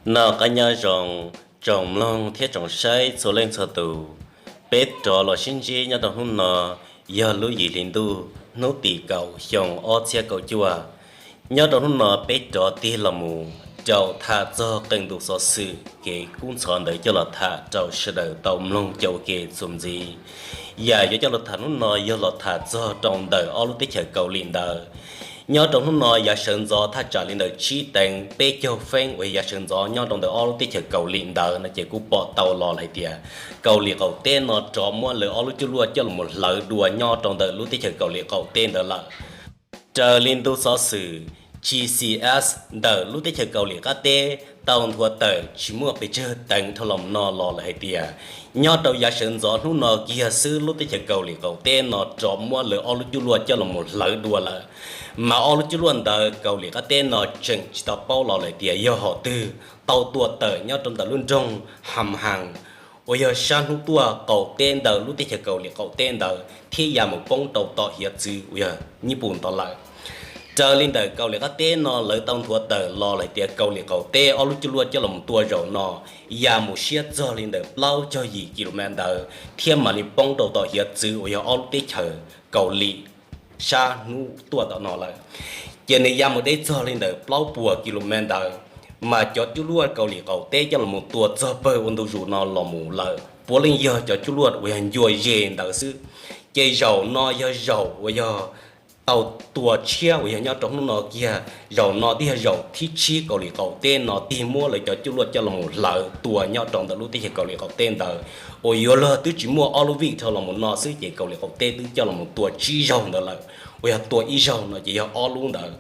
Noj qab nyob zoo, tsoom mloog thiab tsoom saib txhua leej txhua tus. Peb rov los sib ntsib nyob rau hnub no, yog lub yim hli ntuj hnub tim kaum xyoo ob txhiab kaum cuaj. Nyob rau hnub no peb rov tig los mus rau tham txog qee ntu xov xwm kev kub ntxhov ntawd coj los tham rau sawv daws tau mloog ua ke txuas ntxiv. Yam yuav coj los tham hnub no yog los tham txog rau ntawm ob lub teb chaws Kaus Lim ntawd. Nyob rau hnub no yav sawv ntxov thaj tsam li ntawm tsib teev peb caug feeb uas yav sawv ntxov nyob rau ntawm ob lub teb chaws Kaus Lim ntawd no ces kuj pom tau los hais tias Kaus Lim qaum teb no rov muab lawv ob lub cuaj luaj coj los hlawv dua nyob rau ntawm lub teb chaws Kaus Lim qaum teb ntawd lawm. Raws li ntu xov xwm G C S ntawm lub teb chaws Kaus Lim qab teb tau nthuav tawm tsis muaj pes tsawg teev dhau los no los lawm hais tias nyob rau yav sawv ntxov hnub no kiag xwb lub teb chaws Kaus Lim qaum teb no rov muab lawv ob lub cuaj luaj coj los hlawv dua lawm. Mas ob lub cuaj luaj ntawd Kaus Lim qab teb no tseem tsis tau paub los lawm tias yog hom twg tau tua tawm nyob rau ntawm lub nroog Ham Has uas yog sab hnub tuaj qaum teb ntawm lub teb chaws Kaus Lim qaum teb ntawd thiab ya mus poob rau tom hiav txwv uas yog Nyij Pooj ntawd lawm. Raws li ntawm Kaus Lim qab teb no lawv tau nthuav tawm los lawm tias Kaus Lim qaum teb ob lub cuaj luaj coj los tua zaum no ya mus siab txog li ntawm plaub caug yim kis lus mev ntawd thiab mam li poob rau tom hiav txwv uas yog ob lub teb chaws Kaus Lim sab hnub tuaj tom no lawm. Ces nws ya mus deb txog li ntawm plaub puas kis lus mev ntawd, mas cov cuaj luaj Kaus Lim qaum teb coj los tua txog pawg ua ntu zus no los mus lawm puav leej yog cov cuaj luaj uas yog ncua ze ntawd xwb. Ces zaum no yog zaum uas yog tau tua tshiab uas yog nyob rau hnub no kiag. Zaum no twb yog zaum thib tsib Kaus Lim qaum teb no tig muab lawv cov cuaj luaj coj los hlawv tua nyob rau ntawm lub teb chaws Kaus Lim qaum teb ntawd, uas yuav luag twb tsis muaj ob lub vij dhau los mus no xwb ces Kaus Lim qaum teb twb coj los tua tsib zaug ntawd lawm, uas yog tua ib zaug no ces yog ob lub ntawd.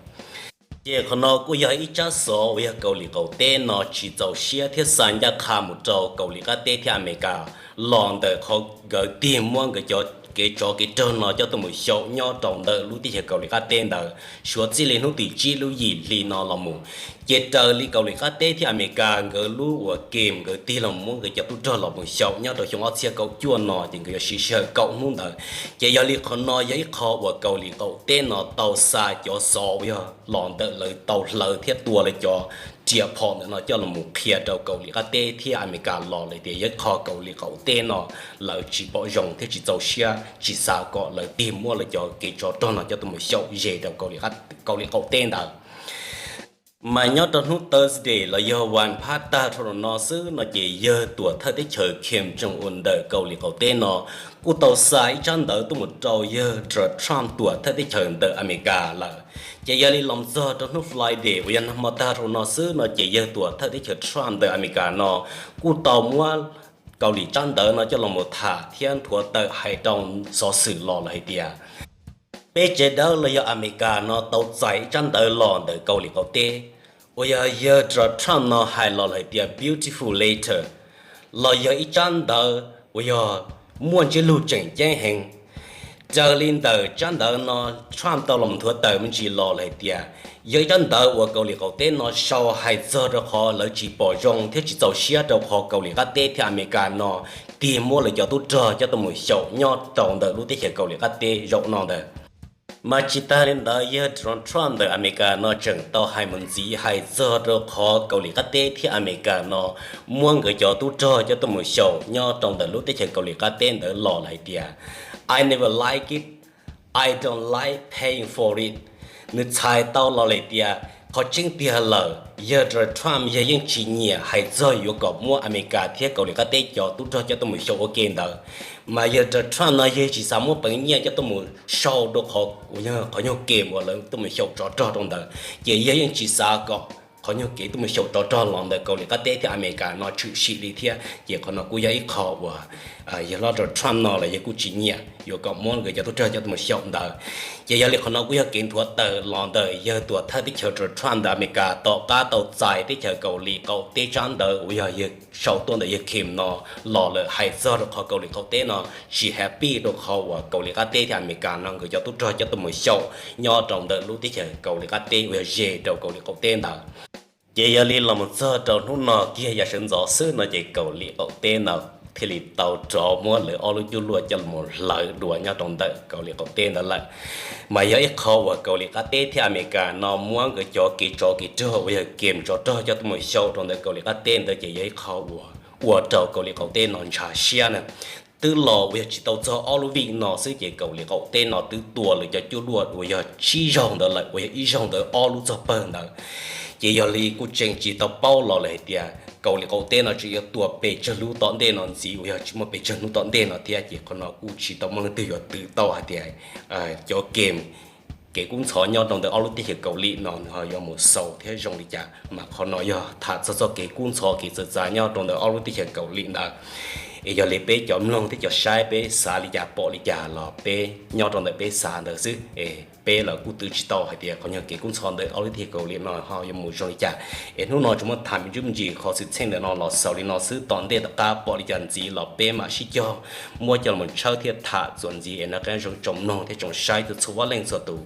Ces qhov no kuj yog ib tsab xov uas yog Kaus Lim qaum teb no tsis txaus siab thiab xa ncaj qha mus rau Kaus Lim qab teb thiab Amelikas los ntawm qhov nkawd tig muab nkawd cov kev tsov kev rog no coj tuaj mus xyaum nyob rau ntawm lub teb chaws Kaus Lim qab teb ntawd suav txij li hnub tim tsib lub yim hli no los mus. Ces raws li Kaus Lim qab teb thiab Amelikas nkawd lub uas kem nkawd tig los muab nkawd cov tub rog los mus xyaum nyob rau xyoo ob txhiab kaum cuaj no ces nkawd yuav siv sij hawm kaum hnub ntawd. Ces yog li qhov no yog ib qho uas Kaus Lim qaum teb no tau xa cov xov uas yog los ntawm lawv tau hlawv thiab tua lawv cov riam phom ntawm no coj los qhia rau Kaus Lim qab teb thiab Amelikas los lawm tias yog ib qho Kaus Lim qaum teb no lawv tsis pom zoo thiab tsis txaus siab tsis xav kom lawv tig muab lawv cov kev tsov rog no coj tuaj mus xyaum ze rau Kaus Lim qaum teb ntawd. Mas nyob rau hnub Thursday los yog vas phab tag dhau no xwb no ces yawg tuam thawj teb chaws Kim Jong Un ntawm Kaus Lim qaum teb no kuj tau xa ib tsab ntawv tuaj mus rau yawg Donald Trump tuam thawj teb chaws ntawm Amelikas lawm. Ces yog li los txog rau hnub Friday uas yog nag hmo tag dhau no xwb no ces yawg tuam thawj teb chaws Trump ntawm Amelikas no kuj tau muab Kaus Lim tsab ntawv no coj los mus tham thiab nthuav tawm hais rau xov xwm los lawm hais tias peb tsev dawb los yog Amelikas no tau txais ib tsab ntawv los ntawm Kaus Lim qaum teb uas yog yawg Donald Trump no hais los lawm hais tias beautiful letter, los yog ib tsab ntawv uas yog muaj ntsiab lus tseem ceeb heev. Raws li ntawm tsab ntawv no Trump tau los nthuav tawm me ntsis los lawm hais tias yog ib tsab ntawv uas Kaus Lim qaum teb no sau hais txog rau qhov lawv tsis pom zoo thiab tsis txaus siab rau qhov Kaus Lim qab teb thiab Amelikas no tig muab lawv cov tub rog coj tuaj mus xyaum nyob rau ntawm lub teb chaws Kaus Lim qab teb zaum no ntawd. Mas tsis tas li ntawd yawg Donald Trump ntawm Amelikas no tseem tau hais mus ntxiv hais txog rau qhov Kaus Lim qab teb thiab Amelikas no muab nkawd cov tub rog coj tuaj mus xyaum nyob rau ntawm lub teb chaws Kaus Lim qab teb ntawd los lawm hais tias I never like it, I don't like paying for it. Nws txhais tau los lawm tias qhov tseeb tiag lawm yawg Donald Trump yawg yeej tsis nyiam hais txog yuav kom muab Amelikas thiab Kaus Lim qab teb cov tub rog coj tuaj mus xyaum ua ke ntawd. Mas yawg Donald Trump no yawg tsis xav muab peev nyiaj coj tuaj mus sau rau qhov, qhov nyuag kem uas lawv tuaj mus xyaum tsov rog rau ntawd, ces yawg yeej tsis xav kom qhov nyuag kev tuaj mus xyaum tsov rog los ntawm Kaus Lim qab teb thiab Amelikas no tshwm sim li thiab. Ces qhov no kuj yog ib qho uas yawg hlob Donald Trump no los yawg kuj tsis nyiam yuav kom muab nkawd cov tub rog coj tuaj mus xyaum ntawd. Ces yog li qhov no kuj yog kev nthuav tawm los ntawm yawg tuam thawj teb chaws Donald Trump ntawm Amelikas tom qab tau txais teb chaws Kaus Lim qaum teb tsab ntawv uas yog yawg sau tuaj ntawm yawg Kim no los lawm hais txog rau qhov Kaus Lim qaum teb no tsis happy rau qhov uas Kaus Lim qab teb thiab Amelikas no nkawd cov tub rog coj tuaj mus xyaum nyob rau ntawm lub teb chaws Kaus Lim qab teb uas yog ze rau Kaus Lim qaum teb ntawd. Ces yog li los mus txog rau hnub no kiag yav sawv ntxov xwb no ces Kaus Lim qaum teb ntawd thiaj li tau rov muab lawv ob lub cuaj luaj coj los hlawv dua nyob rau ntawm Kaus Lim qaum teb ntawd lawm. Mas yog ib qho uas Kaus Lim qab teb thiab Amelikas no muab nkawd cov kev tsov kev rog uas yog kev tsov rog coj tuaj mus xyaum rau ntawm Kaus Lim qab teb ntawd ces yog ib qho uas ua rau Kaus Lim qaum teb no ntshav siab na. Twb los uas yog tsis tau txog ob lub vij no xwb ces Kaus Lim qaum teb no twb tua lawv cov cuaj luaj uas yog tsib zaug ntawd lawm, uas yog ib zaug ntawd ob lub txog pawg ntawd. Ces yog li kuj tseem tsis tau paub los lawm hais tias Kaus Lim qaum teb no tseem yuav tua pes tsawg lub tom ntej no ntxiv uas yog tsis muaj pes tsawg lub tom ntej no thiab. Ces qhov no kuj tsis tau muaj leej twg yuav twv tau hais tias cov kev kev kub ntxhov nyob rau ntawm ob lub teb chaws Kaus Lim no nws ho yuav mus xaus thiab zoo li cas, mas qhov no yog tham txog txoj kev kub ntxhov kev txawv txav nyob rau ntawm ob lub teb chaws Kaus Lim ntawd. Es yog li peb cov mloog thiab cov saib peb xav li cas pom li cas los peb nyob rau ntawm peb xav ntawd xwb. Es peb los kuj twv tsis tau hais tias qhov nyuag kev kub ntxhov ntawm ob lub teb chaws Kaus Lim no ho yuav mus zoo li cas. Es hnub no tsuas muab tham me ntsis me ntsis qhov xwm txheej ntawm no los xaus li no xwb, tom ntej tom qab pom li cas ntxiv los peb mam sib cog muab coj los tshawb thiab tham txuas ntxiv es noj qab zoo tsoom mloog thiab tsoom saib txhua vaj leej txhua tus.